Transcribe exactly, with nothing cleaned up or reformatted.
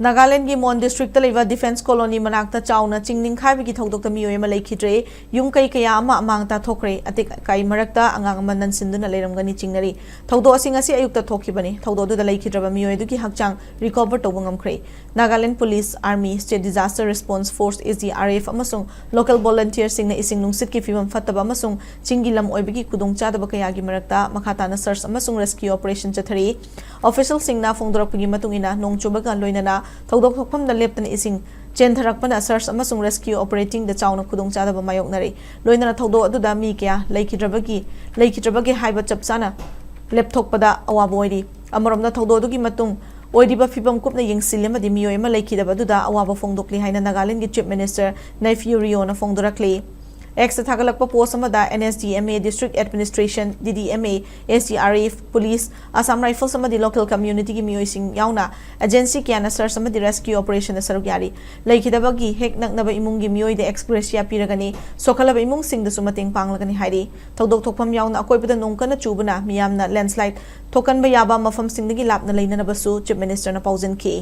ꯅꯥꯒꯥꯂꯦꯟꯗꯒꯤ ꯃꯣꯟ ꯗꯤꯁꯇ꯭ꯔꯤꯛꯇ ꯂꯩꯕ ꯗꯤꯐꯦꯟꯁ ꯀꯣꯂꯣꯅꯤ ꯃꯅꯥꯛꯇ ꯆꯥꯎꯅ ꯆꯤꯡ ꯅꯤꯡꯈꯥꯏꯕꯒꯤ ꯊꯧꯗꯣꯛꯇ ꯃꯤꯑꯣꯏ ꯑꯃ ꯂꯩꯈꯤꯗ꯭ꯔꯦ꯫ ꯌꯨꯝ ꯀꯩ ꯀꯌꯥ ꯑꯃ ꯑꯃꯥꯡ ꯇꯥꯊꯣꯛꯈ꯭ꯔꯦ꯫ ꯑꯇꯦꯛ ꯑꯀꯥꯏ ꯃꯔꯛꯇ ꯑꯉꯥꯡ ꯑꯃ ꯅꯟꯁꯤꯟꯗꯨꯅ ꯂꯩꯔꯝꯒꯅꯤ ꯆꯤꯡꯅꯔꯤ꯫ ꯊꯧꯗꯣꯛ ꯑꯁꯤ ꯉꯁꯤ ꯑꯌꯨꯛꯇ ꯊꯣꯛꯈꯤꯕꯅꯤ꯫ ꯊꯧꯗꯣꯛ ꯑꯗꯨꯗ ꯂꯩꯈꯤꯗ꯭ꯔꯕ ꯃꯤꯑꯣꯏ ꯑꯗꯨꯒꯤ ꯍꯛꯆꯥꯡ ꯔꯤꯀꯣꯚꯔ ꯇꯧꯕ ꯉꯝꯈ꯭ꯔꯦ꯫ Nagaland police, army, state disaster response force, ꯑꯦꯁ ꯗꯤ ꯑꯥꯔ ꯑꯦꯐ, ꯑꯃꯁꯨꯡ ꯂꯣꯀꯦꯜ ꯚꯣꯂꯨꯟꯇꯤꯌꯔꯁꯤꯡꯅ ꯏꯁꯤꯡ ꯅꯨꯡꯁꯤꯠꯀꯤ ꯐꯤꯕꯝ ꯐꯠꯇꯕ ꯑꯃꯁꯨꯡ ꯆꯤꯡꯒꯤ ꯂꯝ ꯑꯣꯏꯕꯒꯤ ꯈꯨꯗꯣꯡꯆꯥꯗꯕ ꯀꯌꯥꯒꯤ ꯃꯔꯛꯇ ꯃꯈꯥ ꯇꯥꯅ ꯁꯔꯆ ꯑꯃꯁꯨꯡ ꯔꯦꯁꯀ꯭ꯌꯨ ꯑꯣꯄꯔꯦꯁꯟ ꯆꯠꯊꯔꯤ꯫ ꯑꯣꯐꯤꯁꯤꯌꯦꯜꯁꯤꯡꯅ ꯐꯣꯡꯗꯣꯔꯛꯄꯒꯤ ꯃꯇꯨꯡ ꯏꯟꯅ, ꯅꯣꯡ ꯆꯨꯕꯒ ꯂꯣꯏꯅꯅ ꯊꯧꯗꯣꯛ ꯊꯣꯛꯐꯝꯗ ꯂꯦꯞꯇꯅ ꯏꯁꯤꯡ ꯆꯦꯟꯊꯔꯛꯄꯅ ꯁꯔꯆ ꯑꯃꯁꯨꯡ ꯔꯦꯁꯀ꯭ꯌꯨ ꯑꯣꯄꯔꯦꯇꯤꯡꯗ ꯆꯥꯎꯅ ꯈꯨꯗꯣꯡꯆꯥꯗꯕ ꯃꯥꯌꯣꯛꯅꯔꯦ꯫ ꯂꯣꯏꯅꯅ ꯊꯧꯗꯣꯛ ꯑꯗꯨꯗ ꯃꯤ ꯀꯌꯥ ꯂꯩꯈꯤꯗ꯭ꯔꯕꯒꯤ, ꯂꯩꯈꯤꯗ꯭ꯔꯕꯒꯦ ꯍꯥꯏꯕ ꯆꯞ ꯆꯥꯅ ꯂꯦꯞꯊꯣꯛꯄꯗ ꯑꯋꯥꯕ ꯑꯣꯏꯔꯤ꯫ ꯑꯃꯔꯣꯝꯗ, ꯊꯧꯗꯣꯛ ꯑꯗꯨꯒꯤ ꯃꯇꯨꯡ ꯑꯣꯏꯔꯤꯕ ꯐꯤꯕꯝ ꯀꯨꯞꯅ ꯌꯦꯡꯁꯤꯜꯂꯤ ꯑꯃꯗꯤ ꯃꯤꯑꯣꯏ ꯑꯃ ꯂꯩꯈꯤꯗꯕ ꯑꯗꯨꯗ ꯑꯋꯥꯕ ꯐꯣꯡꯗꯣꯛꯂꯤ ꯍꯥꯏꯅ ꯅꯥꯒꯥꯂꯦꯟꯗꯒꯤ ꯆꯤꯐ ꯃꯤꯅꯤꯁꯇꯔ ꯅꯩꯐꯤꯌꯨ ꯔꯤꯑꯣꯅ ꯐꯣꯡꯗꯣꯔꯛꯂꯤ꯫ ꯑꯦꯛꯁꯇ ꯊꯥꯒꯠꯂꯛꯄ ꯄꯣꯁ ꯑꯃꯗ, N S D M A, district administration, D D M A, S D R F, police, Assam Rifles ꯑꯃꯗꯤ ꯂꯣꯀꯦꯜ ꯀꯝꯃ꯭ꯌꯨꯅꯤꯇꯤꯒꯤ ꯃꯤꯑꯣꯏꯁꯤꯡ ꯌꯥꯎꯅ ꯑꯦꯖꯦꯟꯁꯤ ꯀꯌꯥꯅ ꯁꯔꯆ ꯑꯃꯗꯤ ꯔꯦꯁꯀ꯭ꯌꯨ ꯑꯣꯄꯔꯦꯁꯟꯗ ꯁꯔꯨꯛ ꯌꯥꯔꯤ꯫ ꯂꯩꯈꯤꯗꯕꯒꯤ ꯍꯦꯛ ꯅꯛꯅꯕ ꯏꯃꯨꯡꯒꯤ ꯃꯤꯑꯣꯏꯗ ꯑꯦꯛꯁ ꯒ꯭ꯔꯦꯁꯤꯌꯥ ꯄꯤꯔꯒꯅꯤ, ꯁꯣꯛꯍꯜꯂꯕ ꯏꯃꯨꯡꯁꯤꯡꯗꯁꯨ ꯃꯇꯦꯡ ꯄꯥꯡꯂꯒꯅꯤ ꯍꯥꯏꯔꯤ꯫ ꯊꯧꯗꯣꯛ ꯊꯣꯛꯐꯝ ꯌꯥꯎꯅ ꯑꯀꯣꯏꯕꯗ ꯅꯣꯡ ꯀꯟꯅ ꯆꯨꯕꯅ ꯃꯤꯌꯥꯝꯅ ꯂꯦꯟꯁꯂꯥꯏꯗ ꯊꯣꯛꯍꯟꯕ ꯌꯥꯕ ꯃꯐꯝꯁꯤꯡꯗꯒꯤ ꯂꯥꯞꯅ ꯂꯩꯅꯅꯕꯁꯨ ꯆꯤꯐ ꯃꯤꯅꯤꯁꯇꯔꯅ ꯄꯥꯎꯖꯦꯟꯈꯤ꯫